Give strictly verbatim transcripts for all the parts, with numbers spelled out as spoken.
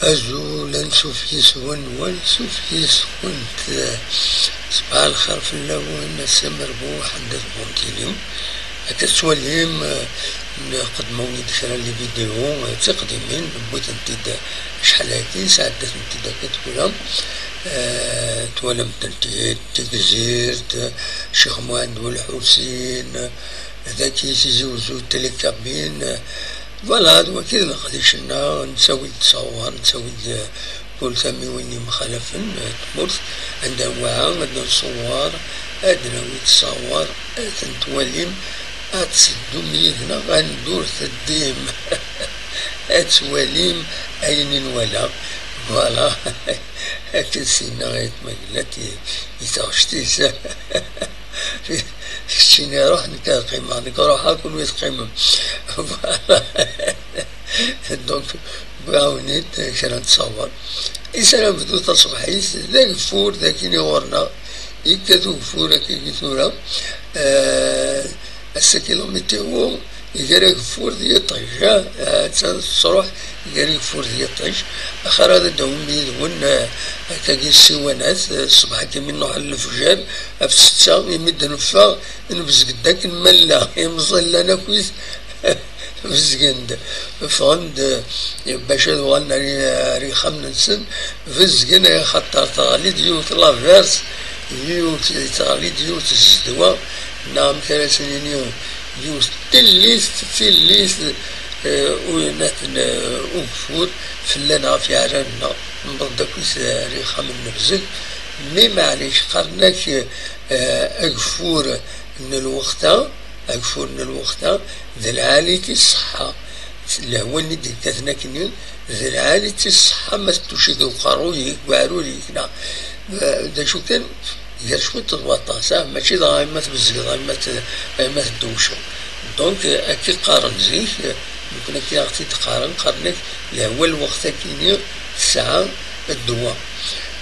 Azul, ansuf yis-wen, wansuf yis-went. Ṣbaḥ lxir fell-awen, ass amerbuḥ anda tebɣum tilim. Akka tettwalim, eh, nqeddem-awen-id kra n les vidéos, eh, d tiqdimin, newwi-tent-id acḥal-agi, sɛeddat-tent-id akka tura. Eh, twalam-tent-id, Tigzirt, Ccix Muḥend Ulḥusin, dagi Tizi Uzzu, Télécabine, voilà, d wagi d leqdic-nneɣ, nettawi-d ṣṣawar, nettawi-d, eh, kul tamiwin yemxalafen, eh, tmurt, anda newɛa ad nṣewwer, ad nawi ṣṣawar, ad ten-twalim, ad teddum yid-neɣ, anda ur teddim, ad twalim ayen i nwala, voilà, akken s-yenna Ayt Magellat i, i taɣect-is. Keččini ruḥ, nekk ad qqimeɣ, nekk ruḥeɣ, kunwi teqqimem. Voilà. Donc, wwiɣ-awen-id kra n ttṣawar. Is ara nebdu taṣebḥit, d ageffur, d akin i ɣur-neɣ. Yekkat ugeffur akka i tura. Eh, ass-agi la météo, gar ageffur d yiṭij, ah, attan tettruḥ gar ageffur d yiṭij. Axir ad d-tawim yid-wen, ah, akkagi ssiwanat, ah, ṣṣbeḥ-agi mi nruḥ lefjer, ɣef ssetta, imi d-neffeɣ, nebzeg-d akken ma nella, imẓi llan akkit, bezgen-d, ffɣen-d, eh, bac ad uɣalen ar, ar yixxamen-nsen, bezgen, axaṭer teɣli-d yiwet l'averse, yiwet, teɣli-d yiwet zzedwa, neɣ amek ara s-nini, yiwet tillit, tillit, eh, u-, naten, eh, ugeffur, fell-aneɣ ɣef yeɛrar-nneɣ, newweḍ-d akkit ar yixxamen nebzeg, mi maɛlic, qqaren-ak, eh, ageffur n lweqt-a, ageffur n lweqt-a, d lɛali-t i ṣṣeḥḥa. Lehwa-nni d-yekkaten akkenni, d lɛali-t i ṣṣeḥḥa ma tettuceg deg uqerruy-ik, deg uɛrur-ik, neɣ, eh, d acu kan, gar cwiṭ d waṭas, ah, mačči dɣa ima tbezgeḍ, ima t-, ima teddewceḍ. Donc, eh, akka i qqaren zik, eh, nekkni akka i aɣ-t-id-qqaren, qqaren-ak, lehwa n lweqt akkenni tesɛa ddwa.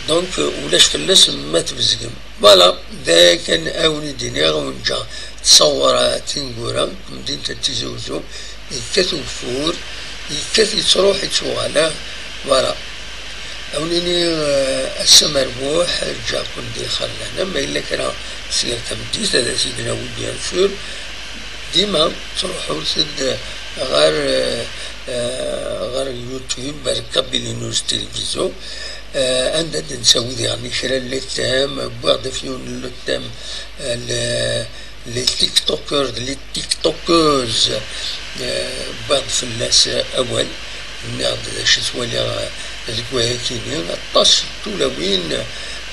Donc, eh, ulac fell-as ma tbezgem. Voilà, d akken a wen-id-iniɣ, wen-ǧǧeɣ ttṣawwur tineggura, deg temdint n Tizi Uzzu, yekkat ugeffur, yekkat, yettruḥ, yettuɣal, ah, voilà. A wen-iniɣ, eh, ass amerbuḥ, ǧǧiɣ-ken di lxir lehna, ma yella kra s yir tameddit, ad as-id-nawi, bien sûr. Dima ttruḥut-d ɣer, eh, eh, ɣer YouTube, ar Kabylie News Télévision, eh, anda d-nettawi diɣen kra n les thèmes, wwiɣ-d ɣef yiwen n le thème, eh, le, les tiktokers, les tiktokeuses, eh, wwiɣ-d fell-as awal, nniɣ-d d acu i ttwaliɣ deg wayakini, aṭas n tulawin,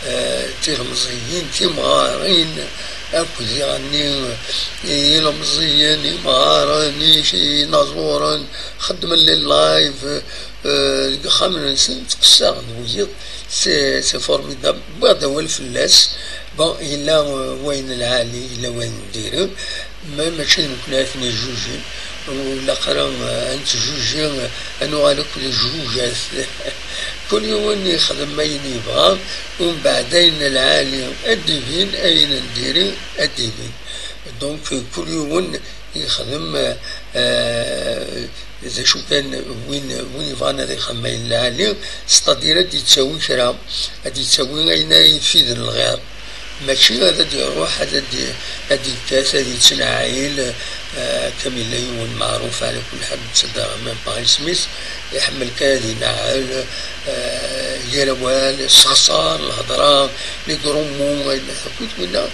eh, tilemẓiyin, timɣarin, akked diɣenni, eh, ilemẓiyen, imɣaren, i-, inaẓuren, xeddmen les lives, eh, deg uxxam-nsen, ttqessaɣen wiyiḍ, c'est, c'est formidable. Wwiɣ-d awal fell-as. Bon, yella, eh, wayen lɛali, yella wayen n diri, ma mačči d nekkni ara ten-ijujin, ur ilaq ara, eh, ad nettjuji, eh, ad nuɣal akk d ijujat. Kul yiwen yexdem ayen yebɣa, umbeɛd ayen lɛali ad d-ibin, ayen n diri ad d-ibin. Donc, kul yiwen yexdem, eh, d acu kan, win, win yebɣan ad ixdem ayen lɛali, c'est-à-dire ad d-yettawi kra, ad d-yettawi ayen ay ifiden lɣir. Mačči ad d-iruḥ, ad d-, ad d-yekkat, ad yettnaɛil, eh, comme yella yiwen meɛruf ɛla kulli ḥal, ur ttaddaɣ même pas isem-is, iḥemmel kan ad inaɛel, eh, gar awal, sseɣsar, lhedra, les gros mots, ayen akk, winna,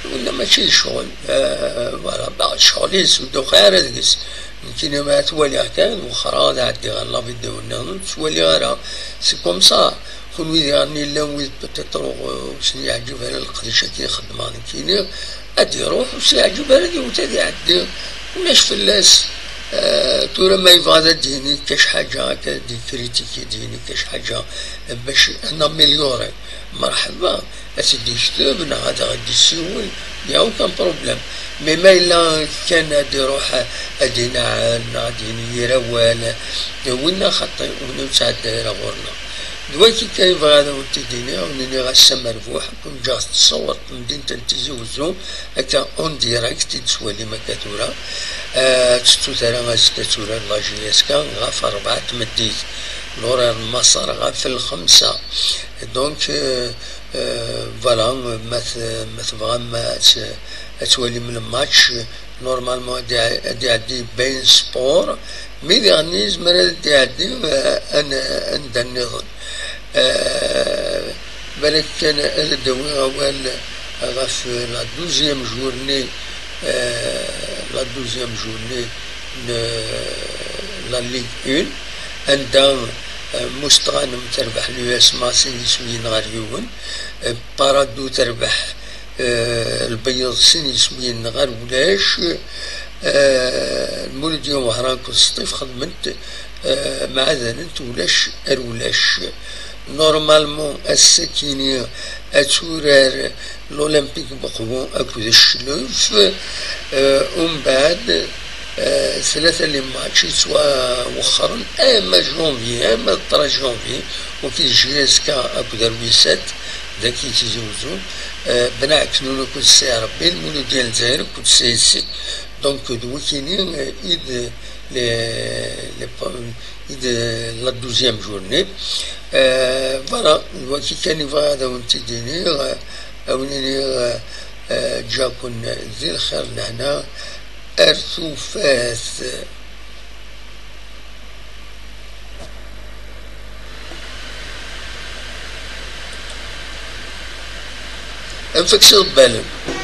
winna mačči d ccɣel, eh, voilà, bah, ccɣel-is ur d-tuqiɛ ara deg-s. Nekkini ma twaliɣ kan, wexxreɣ ad ɛeddiɣ ɣer la vidéo nniḍen, ur ttwaliɣ ara. C'est comme ça. Kunwi diɣen yellan wid peut-être ur, ur sen-yeɛǧib ara leqdic-agi i xeddmeɣ nekkini, ad d-iruḥ, ur s-yeɛǧib ara ad iwet ad iɛeddi. Ulac fell-as. Eh, tura ma yebɣa ad d-yini kac ḥaǧa, akka ad d-ikritiki, d-yini kac ḥaǧa, eh, bac ad naméliori. Merḥba. Ad t-id-yekteb neɣ ad aɣ-d-yessiwel, y a aucun problème. Mais ma yella kan ad iruḥ ad inaɛel neɣ ad yini yir awal, winna xaṭi, winna ur ttɛedda ara ɣur-neɣ. D wagi kan i bɣiɣ ad awen-t-id-iniɣ, ad wen-iniɣ ass amerbuḥ, ad ken-ǧǧeɣ tettṣawwreḍ temdint n Tizi Uzzu, akka en direct i d-tettwalim akka tura. Ah, ur tettut ara azekka ad turar la J S K ɣef ṛebɛa n tmeddit. l'horaire n Maṣer ɣef lxemsa. Donc, euh, euh, voilà, ma t-, ma tebɣam ad t-, ad twalim le match, normalement ad iɛ-, ad iɛeddi Bein Sport, mais diɣen yezmer ad iɛeddi, euh, an-, anda nniḍen. Euh, Balak kan ad d-awiɣ awal ɣef la douzième journée, euh, la douzième journée de la Ligue un, anda, euh, Moustrane terbeḥ l'U S M A sin yiswiyen ɣer yiwen, euh, Paradou terbeḥ, euh, Lbeyyeḍ sin yiswiyen ɣer ulac, euh, Lmuludya Wehran akked Sṭif xedment, euh, mɛadanent ulac ar ulac. Normalement, ass-akini ad turar l'Olympique Beqbu akked Ccluf, euh, umbeɛd, euh, tlata les matchs yettwawexxren ama janvier, ama trois janvier, ukid J S K akked Arwisat, daki Tizi Uzzu, euh, Bnai Aknun akked Sidi Rebbi, Lmuludya n Lezzayer akked C S C. Donc, d wikini, euh, i d les, les, i d la douzième journée. Euh, voilà, d waki kan i bɣiɣ ad awen-t-id-iniɣ, euh, ad awen-iniɣ, euh, euh, ǧǧiɣ-ken di lxir lehna ar tufat. Anef-ak s iḍebbalen.